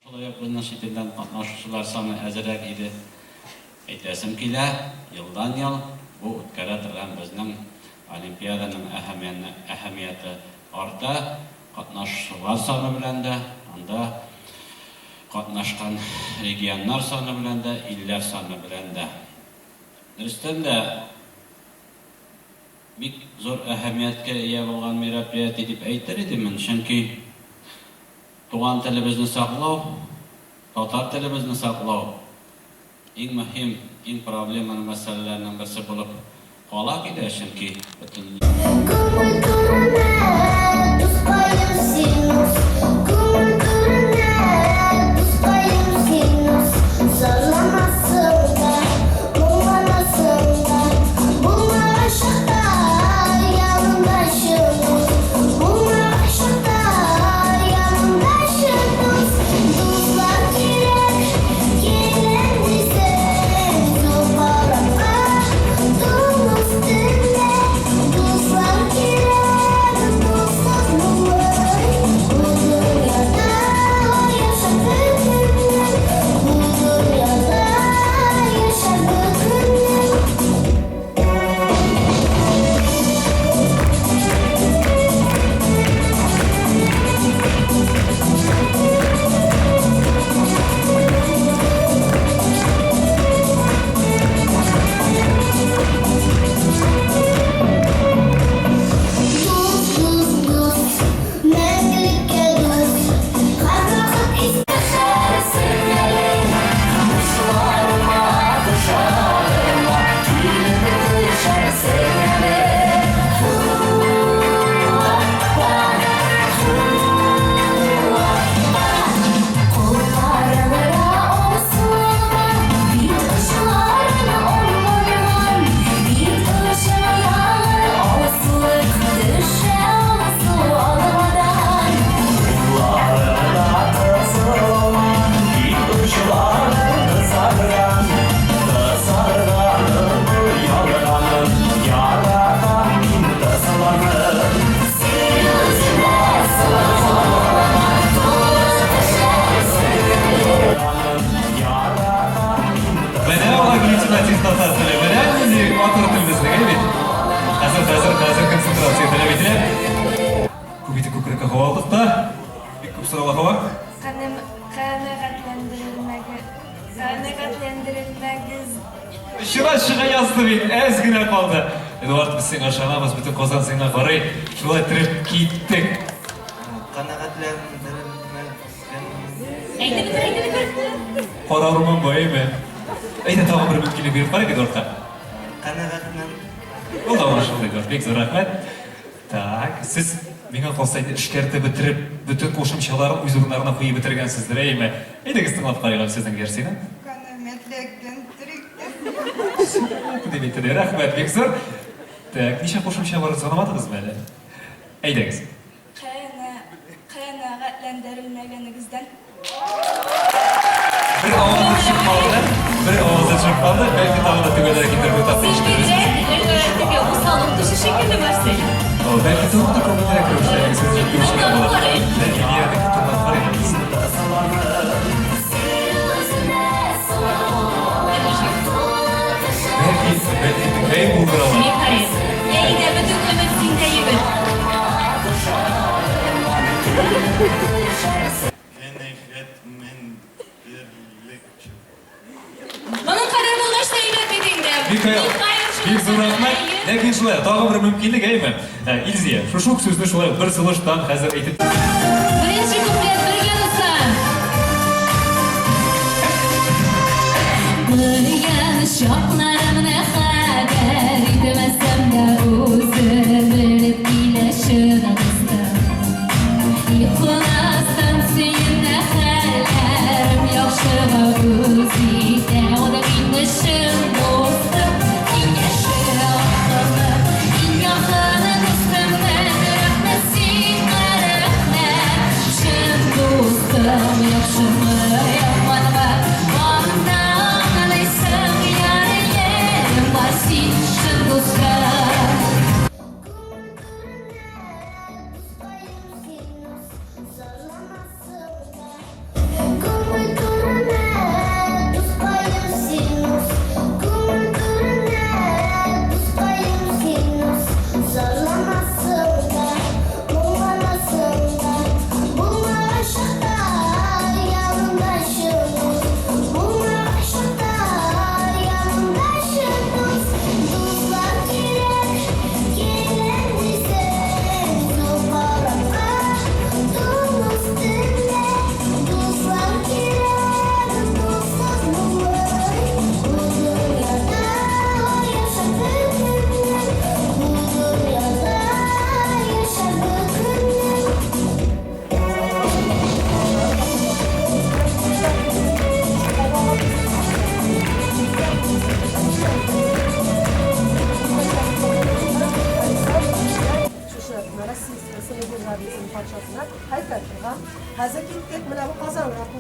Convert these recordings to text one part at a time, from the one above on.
Шулай ук безнең чит илдән катнашучылар саны әзрәк иде. Әйтәсем килә, елдан-ел бу үткәрә торган безнең олимпиаданың әһәмияте арта, катнашучылар саны белән дә, анда катнашкан регионнар саны белән дә, илләр саны белән дә. Дөрестән дә, бик зур әһәмияткә ия булган мероприятие дип әйтер идем мин, чөнки Туган телебезне саклау, татар телебезне саклау иң мөһим, иң проблемалы мәсьәләләрнең берсе булып кала килә, чөнки бөтен. Күңел түренә, дускаем, син уз, Күңел түренә, дускаем, син уз. Зарланасың да, моңланасың да, Булмаган чакта яныңда чын дус, Булмаган чакта яныңда чын дус. Дуслар кирәк, киләм дисең, Зур тул өстендә. Дуслар кирәк, дуссыз булмый, Бу дөньяда яшәп бөтенләй, Бу дөньяда яшәп бөтенләй. Дус, дус, дус, мәңгелеккә дус, Һәрвакыт истә. Менә ул агглютинатив татар теле. Менә нинди матур тел безнең, әй бит. Хәзер, хәзер, хәзер концентрация таләп ителә. Күп итеп күкрәккә һава алдык та. Бик күп сорала һава. Канәгатьләндерелмәгез. Чыга чыга язды бит, әз генә калды. Эдуард, без сиңа ышанабыз, бөтен Казан сиңа карый. Шулай иттереп киттек. Канәгатьләндерелмәгән. Әйтеп бетер, әйтеп бетер. Кара урман бу, әйме? Әйдә, тагын бер мөмкинлек биреп карыйк Эдуардка. Канәгатьлән. Ул да аңлашылды, Эдуард. Бик зур рәхмәт. Так, сез миңа калса инде эшкәртеп бетереп, бөтен кушымчаларын үз урыннарына куеп бетергәнсездер, әйеме? Әйдәгез тыңлап карыйк әле сезнең версияне. Дип әйтте. Рәхмәт, бик зур. Так, ничә кушымча бар, санамадыгызмы әле? Әйдәгез. Канәгатьләндерелмәгәнегездән. Бер авазы төшеп калды. Бер авазы төшеп калды. Бәлки тагын да төгәлрәк интервью тапты Син бигрәк теге усал укытучы шикелле, Марсель. О, бәлки тагын да күңеллерәк рәвештә әлеге сүзне җиткерүчеләр Тыңлап була. карыйк. Ләкин Лиянеке тыңлап карыйк. Бәлки, бәлки текәем булдыра ала. Михаил, әйдә, бөтен өмет синдә, егет. Моның кадәр булгач та әйбәт бит инде. Михаил, бик зур рәхмәт. Ләкин шулай, тагын бер мөмкинлек, әйме? Илзия, шушы ук сүзне шулай ук бер сулыштан хәзер әйтеп. Беренче куплет бергә, дуслар. Күргән чакларымны хәбәр итмәсәм дә үзе белеп килә чын дустым. Ихластан сөенә хәлләрем яхшыга үз итә аны мине чын дустым. Киңәше акыллы, иң якыны дустым, рәхмәт сиңа, рәхмәт, чын дустым, яхшымы, яманмы, анда аңлыйсың, ярый.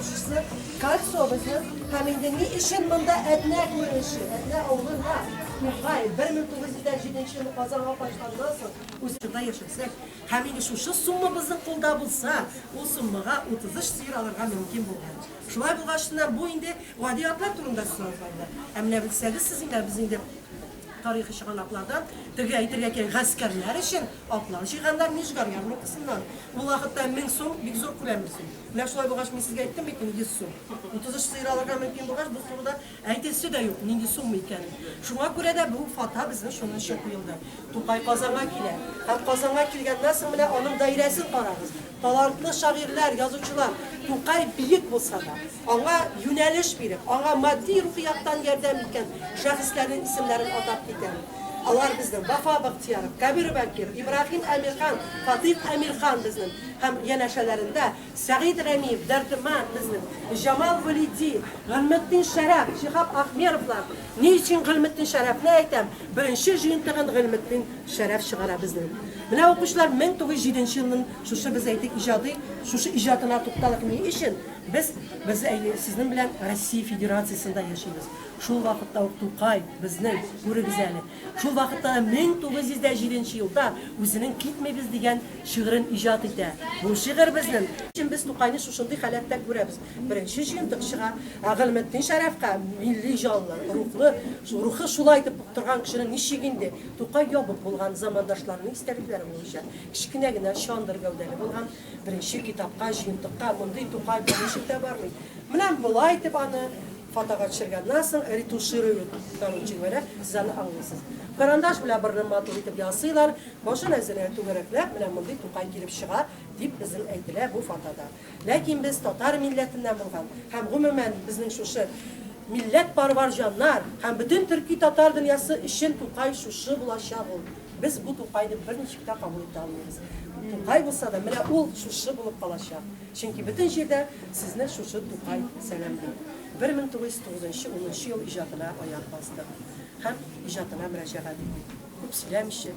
шушысы кольцо безнең. Һәм инде ни өчен монда Әтнә күренеше, Әтнә авылында Тукай 1907 елны Казанга кайтканнан соң үз шунда яшәсәк, һәм инде шушы сумма безнең кулда булса, ул суммага 33 сыер алырга мөмкин булган. Шулай булгачыннан бу инде гади атлар турында сүз алып барыла. Ә менә белсәгез сез инде, без инде тарихи чыганаклардан теге әйтергә кирәк, гаскәрләр өчен атлар җыйганнар Нижгар ярминкасыннан. Ул вакытта 1000 сум бик зур күләмле сум. Менә шулай булгач, мин сезгә әйттем бит инде 100 сум. 33 сыер алырга мөмкин булгач, бу турыда әйтелсе дә юк, нинди сумма икәнен. Шуңа күрә дә бу фата безнең шуның өчен куелды. Тукай Казанга килә. Һәм Казанга килгәннән соң менә аның даирәсен карагыз. Талантлы шагыйрьләр, язучылар, Тукай биек булса да, аңа юнәлеш биреп, аңа матди-рухи яктан ярдәм иткән шәхесләрнең исемнәрен атап китәм. Алар безнең Вафа Бәхтияров, Кәбир Бәкиров, Ибраһим Әмирхан, Фатыйх Әмирхан безнең һәм янәшәләрендә Сәгыйть Рәмиев, Дәрдемәнд безнең, Җамал Вәлиди, Гыйльметдин Шәрәф, Шиһап Ахмеровлар. Ни өчен Гыйльметдин Шәрәфне әйтәм? Беренче җыентыгын Гыйльметдин Шәрәф чыгара безнең. Менә, укучылар, 1907 елның шушы без әйтик иҗади, шушы иҗатына тукталык. Ни өчен? Без, без әйе, сезнең белән Россия Федерациясендә яшибез. Шул вакытта ук Тукай безнең, күрегез әле, шул вакытта да 1907 елда үзенең Китмибез дигән шигырен иҗат итә. Бу шигырь безнең. Өчен без Тукайны шушындый халәттә күрәбез. Беренче җыентык чыга. Ә Гыйльметдин Шәрәфкә милли җанлы, рухлы, рухы шулай итеп торган кешенең ничек инде Тукай ябык булган, замандашларының истәлекләре буенча, кечкенә генә чандыр гәүдәле булган, беренче китапка, җыентыкка мондый Тукай берничек тә бармый. Менә болай итеп аны фотога төшергәннән соң ретушируют, короче говоря, сез аны аңлыйсыз. Карандаш белән борынын матур итеп ясыйлар, башын әзер түгәрәкләп, менә мондый Тукай килеп чыга, дип безнең әйтелә бу фотода. Ләкин без татар милләтеннән булган һәм гомумән безнең шушы милләтпарвар җаннар һәм бөтен төрки-татар дөньясы өчен Тукай шушы булачак ул. Без бу Тукайны берничек тә кабул итә алмыйбыз. Тукай булса да, менә ул шушы булып калачак. Чөнки бөтен җирдә сезне шушы Тукай сәламли. 1909 унынчы ел иҗатына аяк бастык һәм иҗатына мөрәҗәгать итик. Күп сөйләмичә,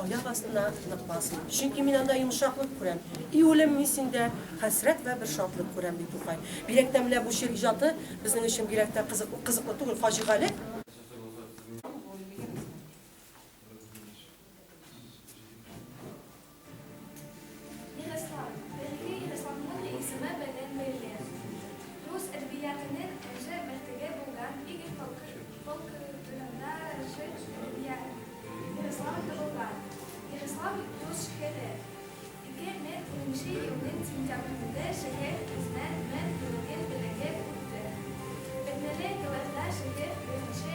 аяк астына нык басыйм. Чөнки мин анда йомшаклык күрәм. И үлем, мин синдә хәсрәт вә бер шатлык күрәм, ди Тукай. Бигрәк тә менә бу чор иҗаты безнең өчен бигрәк тә кызыклы, кызыклы түгел, фаҗигале. Ярослав, Әлеге Ярославның исеме белән бәйле. Рус әдәбиятының энҗе бөртеге булган Игорь фольклорында Ярославль табылган. Ярославль рус шәһәре. 2010 елның сентябрендә шәһәр үзенең 1000 еллыгын билгеләп үтте. Әтнәле елларда шәһәр берничә.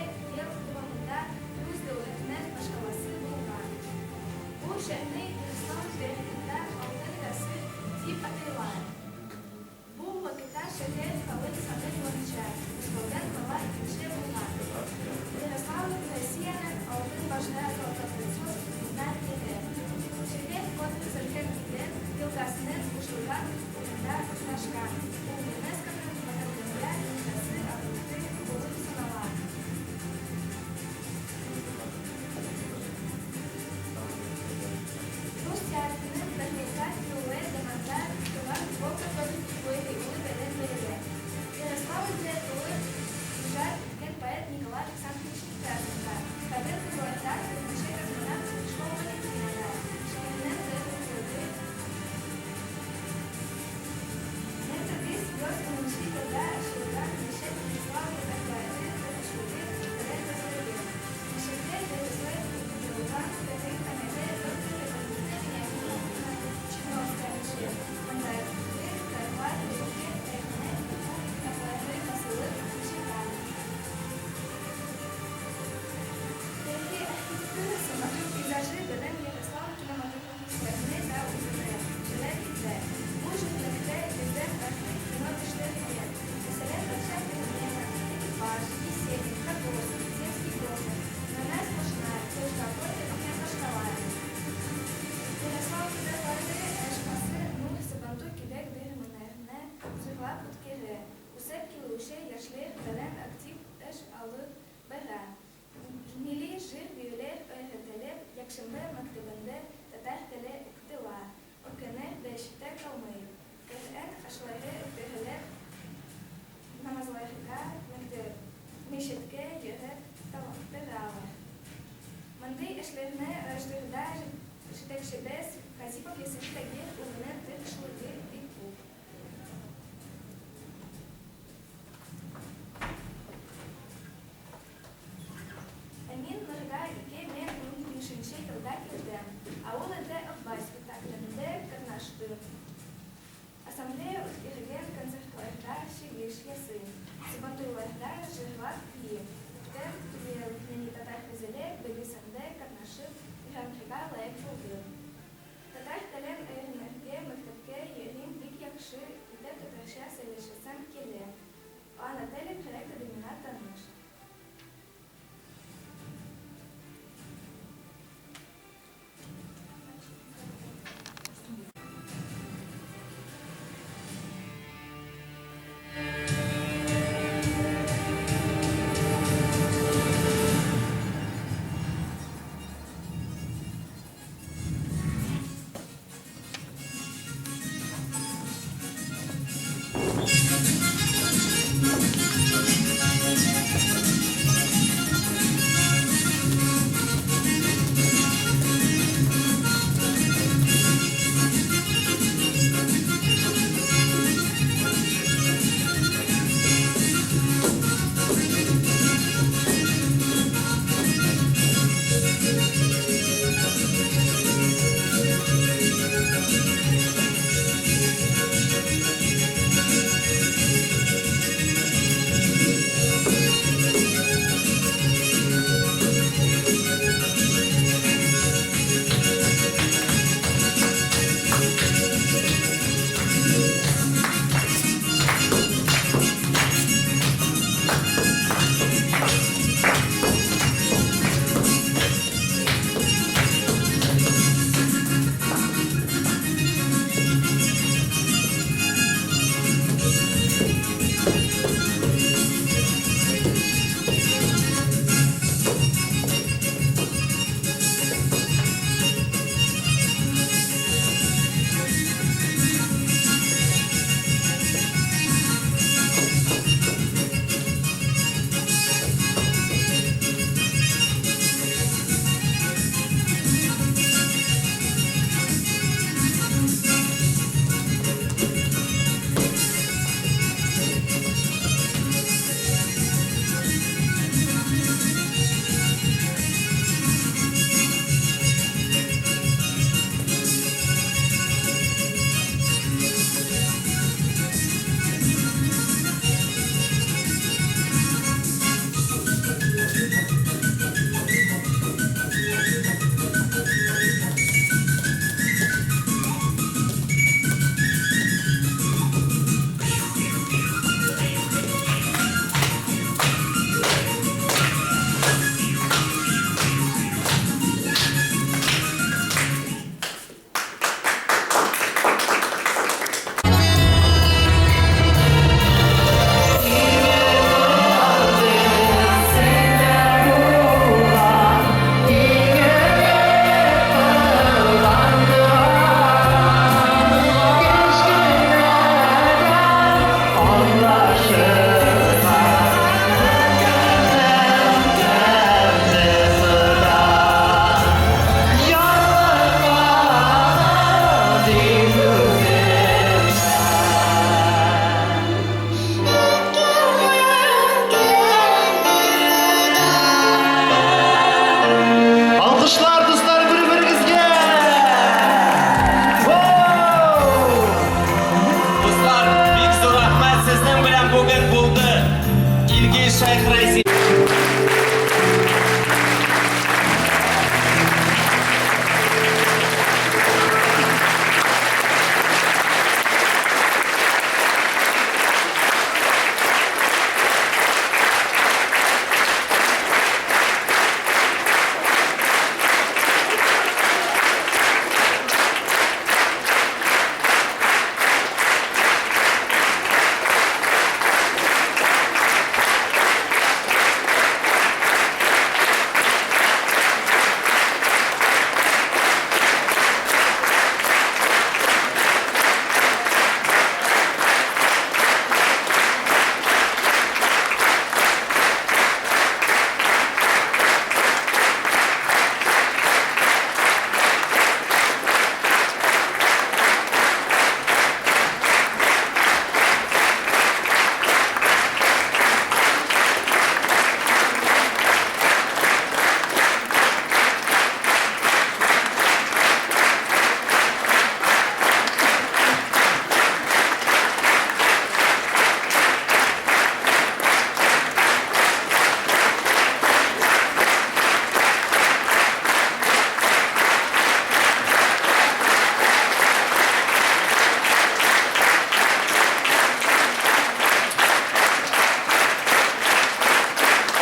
Эшләрне оештыруда җитәкчебез Хәсипов Ясәви Тагир улының тырышлыгы бик күп. Ә мин Нырга 2015 елда килдем. Авыл эте Акбай спектаклендә катнаштым. Ассамблея үткәргән концертларда чыгыш ясыйм, Сабантуйларда җырлап биим. Күптән түгел Нәни татар гүзәле бәйгесендә катнашып, Гран-прига лаек булдым. Татар телен өйрәнергә мәктәпкә йөрим, бик яхшы итеп татарча сөйләшәсем килә. Ана теле проекты да миңа таныш.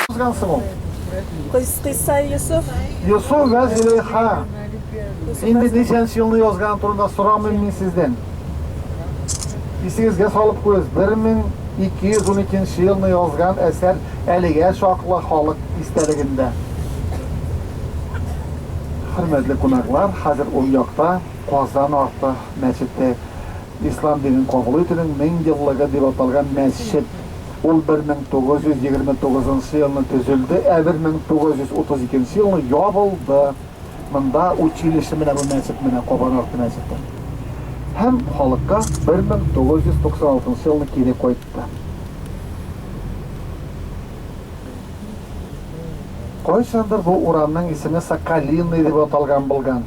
Язгансың ул? Кыйсса Йосыф. Йосыф вә Зөләйха. Инде ничәнче елны язганы турында сорамыйм мин сездән. Исегезгә салып куегыз, 1212 елны язган әсәр әлегә чаклы халык истәлегендә. Хөрмәтле кунаклар, хәзер ул якта Казан арты мәчете, ислам динен кабул итүнең 1000 еллыгы дип аталган мәчет. Ул 1929 нчы елны төзелде, ә 1932 елны ябылды. Монда училище менә бу мәчет менә Кабан арты мәчете. Һәм халыкка 1996 елны кире кайтты. Кайчандыр бу урамның исеме Соколиный дип аталган булган.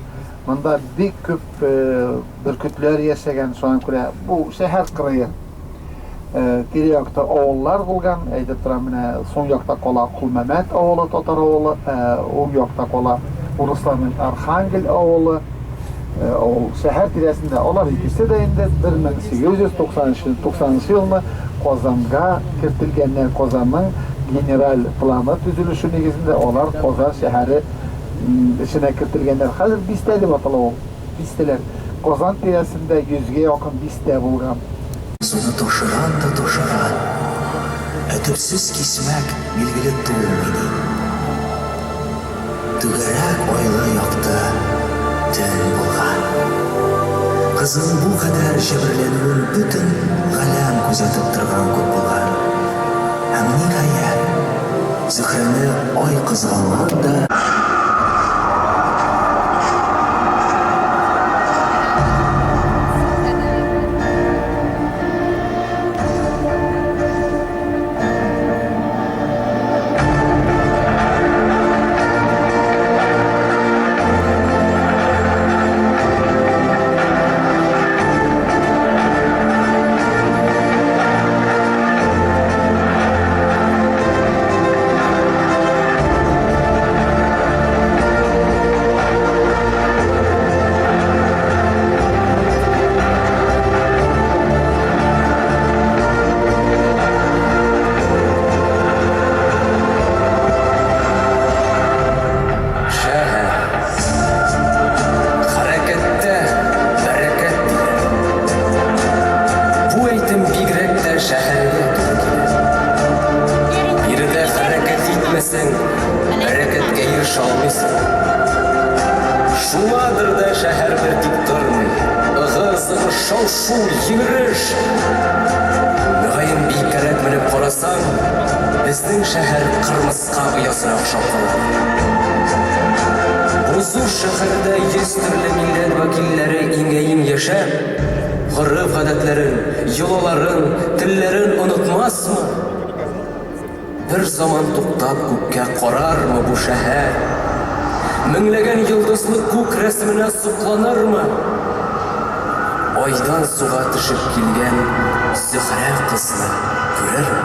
Монда бик күп бөркетләр яшәгән, шуңа күрә бу шәһәр кырые. Тирә-якта авыллар булган, әйтеп торам, менә сул якта кала Кулмәмәт авылы, татар авылы, уң якта кала урысларның Архангел авылы, авыл шәһәр тирәсендә. Алар икесе дә инде 1890 елны Казанга кертелгәннәр. Казанның генераль планы төзелеше нигезендә алар Казан шәһәре эченә кертелгәннәр. Хәзер бистә дип атала ул. Бистәләр. Казан тирәсендә йөзгә якын бистә булган. Суны ташыган да ташыган, ә төпсез кисмәк, билгеле, тулмый, ди. Түгәрәк айлы якты төн булган. Кызның бу кадәр җәберләнүен бөтен галәм күзәтеп торган күк булган. Һәм, ниһаять, Зөһрәне ай кызганган да, Шәһәр. Хәрәкәттә бәрәкәт диләр. Бу әйтем бигрәк тә шәһәргә туры килә. Биредә хәрәкәт итмәсәң, бәрәкәткә ирешә алмыйсың. Шуңадыр да шәһәр бер тик тормый. Ыгы-зыгы, шау-шу, йөгереш. Мөгаен, биеккәрәк менеп карасаң, безнең шәһәр кырмыска оясына охшап калыр. Бу зур шәһәрдә 100 төрле милләт вәкилләре иңгә-иң яшәп, гореф-гадәтләрен, йолаларын, телләрен онытмасмы? Бер заман туктап күккә карармы бу шәһәр? Меңләгән йолдызлы күк рәсеменә сокланырмы? Айдан суга төшеп килгән Зөһрә кызны күрерме?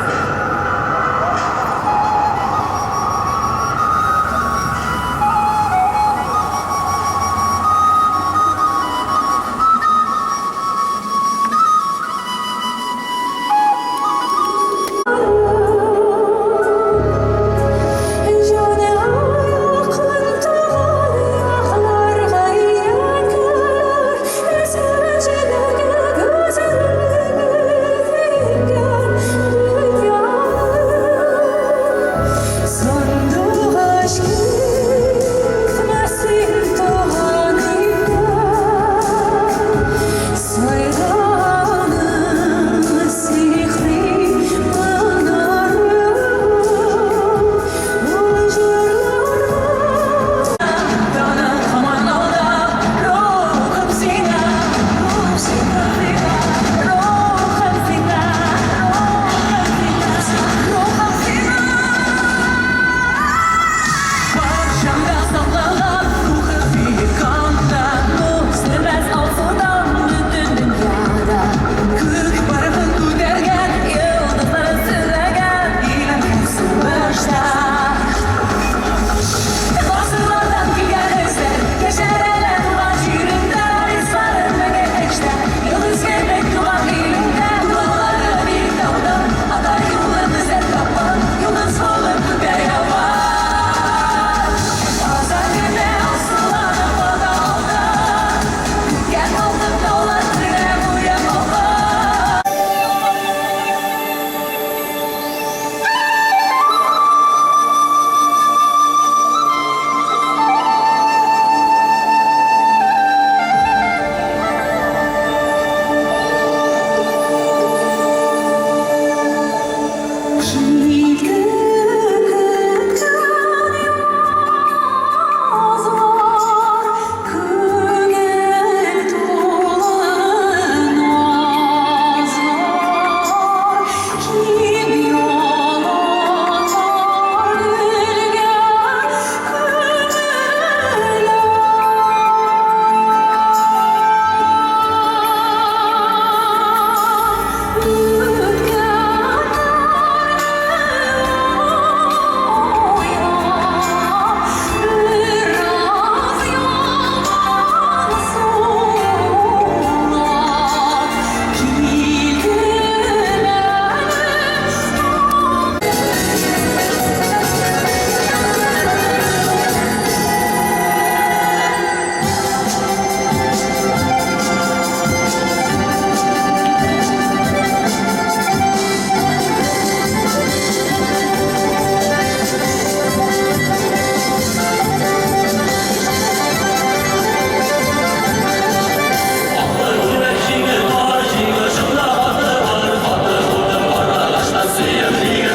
Җыен.